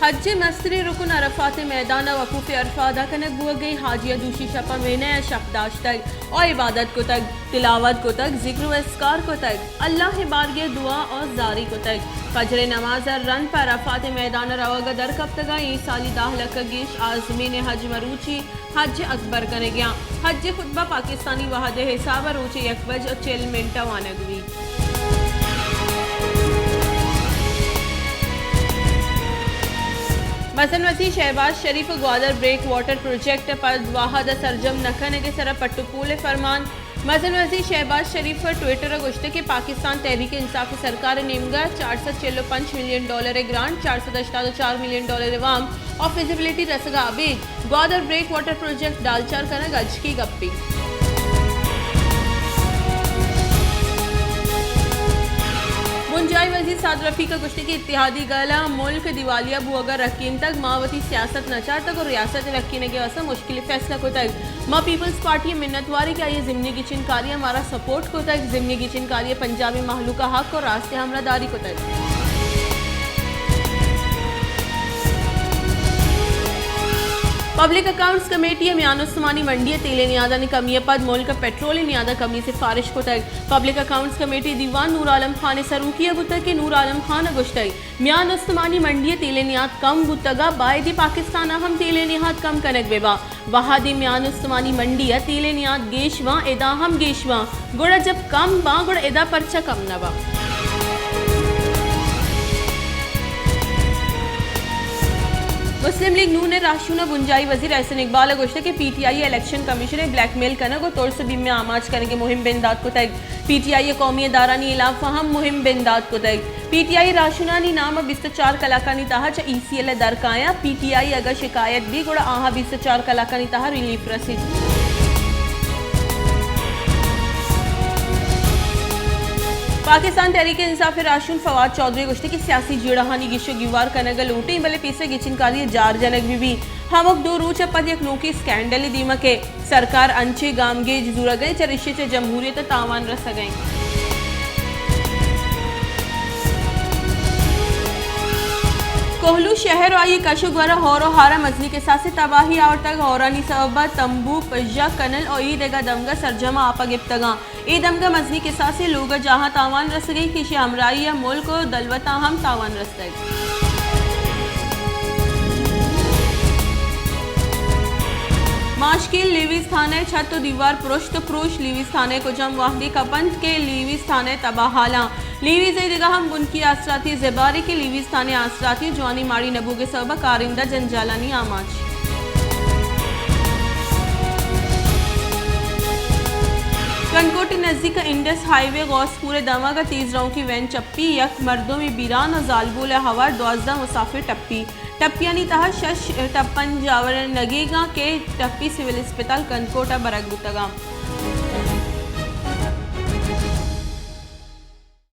حج ءِ مستریں رکن عرفات ءِ میدان ءَ وقوف عرفہ ادا کنگ بوگ ءَ اِنت۔ حاجی ءَ دوشی شپ ءَ مینہ ءَ شپ داشتگ ءُ عبادت کتگ، تلاوت کتگ، ذکر ءُ اذکار کتگ، اللہ ءِ بارگہ ءَ دعا ءُ زاری کتگ۔ فجر ءِ نماز ءَ رند پہ عرفات ءِ میدان ءَ روگ ءَ در کپتگ ءُ اے سالی دہ لکھ ءَ گیش عازمین حج مروچی حج اکبر کنگ ءَ اَنت۔ حج ءِ خطبہ پاکستانی وھد ءِ حساب ءَ روچ ءِ یک بج ءُ چل منٹ ءَ وانگ بیت۔ مزن وزیر شہباز شریف ءِ گوادر بریک واٹر پروجیکٹ ءَ پد وھد ءَ سرجم نہ کنگ ءِ سرا پٹ ءُ پول ءِ فرمان۔ مزن وزیر شہباز شریف ءَ ٹویٹر ءَ گوشتگ کہ پاکستان تحریک انصاف ءِ سرکار ءِ نیمگ ءَ چار سد چل ءُ پنچ ملین ڈالر ءِ گرانٹ، چار سد ہشتاد ءُ چار ملین ڈالر ءِ وام ءُ فزیبلٹی رسگ ءَ ابید گوادر بریک واٹر پروجیکٹ ڈالچار کنگ اجکی گپے۔ بنجاہی وزیر سعد رفیق ءَ گوشتگ کہ اتحادی گل ءَ ملک دیوالیہ بوگ ءَ رکینتگ، ما وتی سیاست نہ چارتگ ءُ ریاست ءِ رکینگ ءِ واستہ مشکل فیصلہ کتگ۔ ما پیپلز پارٹی ءِ منتوار ایں کہ آئی ءَ ضمنی گچین کاری ءَ مارا سپورٹ کتگ۔ ضمنی گچین کاری ءَ پنجاب ءِ مہلوک ءَ حق ءُ راست ءِ ہمراہ داری کتگ۔ پبلک اکاؤنٹس کمیٹی ءَ میان استمانی منڈی ءَ تیل ءِ نیادانی کمی ءَ پد ملک ءَ پٹرول ءِ نیاد ءَ کمی ءِ سفارش کتگ۔ پبلک اکاؤنٹس کمیٹی ءِ دیوان نور عالم خان ءِ سروکی ءَ بوتگ کہ نور عالم خان ءَ گوشتگ، میان استمانی منڈی ءَ تیل ءِ نیاد کم بوتگ ءَ، بائدیں پاکستان ءَ ہم تیل ءِ نیاد کم کنگ بہ باں۔ وہدے میان استمانی منڈی ءَ تیل ءِ نیاد گیش باں، ادا ہم گیش باں، گڑا جب کم باں، گڑا ادا پرچا کم نہ باں؟ مسلم لیگ نون ءِ راہشون ءَ بنجاہی وزیر احسن اقبال ءَ گوشتگ کہ پی ٹی آئی ءَ الیکشن کمیشن ءَ بلیک میل کنگ ءُ ترس ءُ بیم ءِ آماچ کنگ ءِ مہم بندات کتگ۔ پی ٹی آئی ءَ قومی ادارھانی ہلاپ ءَ ہم مہم بندات کتگ۔ پی ٹی آئی ءِ راہشونانی نام ءَ بیست ءُ چار کلاکانی تہا چہ ای سی ایل ءَ در کایاں۔ پی ٹی آئی ءَ اگاں شکایت بیت، گڑا آہاں بیست ءُ چار کلاکانی تہا ریلیف رسیت۔ پاکستان تحریک انصاف ءِ راہشون فواد چوہدری ءَ گوشتگ کہ سیاسی جیڑہانی گیش ءُ گیوار کنگ ءَ لوٹیں، بلے پیسر گچینکاری ءِ جار جنگ بہ بیت۔ ہمک دو روچ ءَ پد یک نوکیں سکینڈلے دیمک ءَ سرکار انچیں گامگیج زورگ ءَ اِنت، چریشی ءَ چہ جمہوریت ءَ تاوان رسگ ءَ اِنت۔ کوہلو شہر ءُ آئی ءِ کش ءُ گور ءَ ہور ءُ ہار ءَ مزنیں کساسے تباہی آورتگ۔ ہورانی سوب ءَ تمبو، پژہ، کنل ءُ اے دگہ دمگ سرجم ءَ آپ ءَ گپتگ اَنت۔ اے دمگ ءَ مزنیں کساسے لوگ ءُ جاہاں تاوان رسگ ءَ اِنت کہ ایشی ءِ ہمراہی ءَ ملک ءُ دلوتاں ہم تاوان رستگ۔ ماشکیل لیویز تھانہ ءِ چھت ءُ دیوار پرشت ءُ پروش۔ لیویز تھانہ ءِ کجام وہدے کپنت کہ لیویز تھانہ تباہ حالاں۔ لیویز ءِ دگہ ہم بنکی آسراتی زبارے کہ لیویز تھانہ ءِ آسراتی ءُ جوانی ماڑی نہ بوگ ءِ سوب ءَ کارندہ جنجالانی آماچ۔ کنکوٹ ءِ نزیک ءَ انڈس ہائی وے غوث پور ءِ دمگ ءَ تیز رونکی وین چپی، یک مردمے بیران ءُ زالبول ءِ ہوار دوازدہ مسافر ٹپی۔ ٹپیانی تہا شش ٹپن جاور نگیگاں کہ ٹپی سول اسپتال کنکوٹ ءَ برگ بوتگاں۔